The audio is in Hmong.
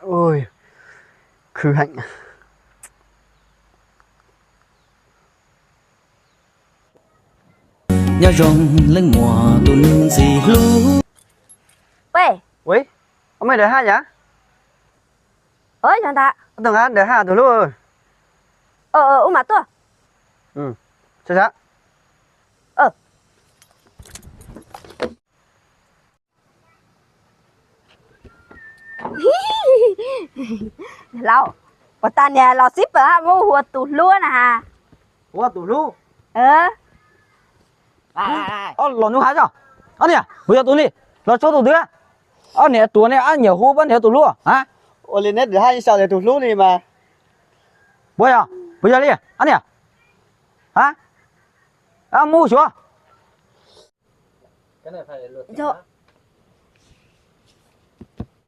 Ui, khwv heev. Nyob zoo leej muam tus ntxim hlub. Ua, ua mej dawm haj yam? Ntawm haj tus hlub. Wb mam tuaj. Laus, puas tas niag los xib pawg haj muab hu ua tus hlub na has? Hu ua tus hlub? Los nug has tso. Ob niam, puas yog tus li? Los txhua tus twg? Ob niam tuav ne, ob niam hu pab niam tus hlub a? Ua li neb haj xyaum tias tus hlub li mas. Puas yog, puas yog li ob niam? A, mus xyuas.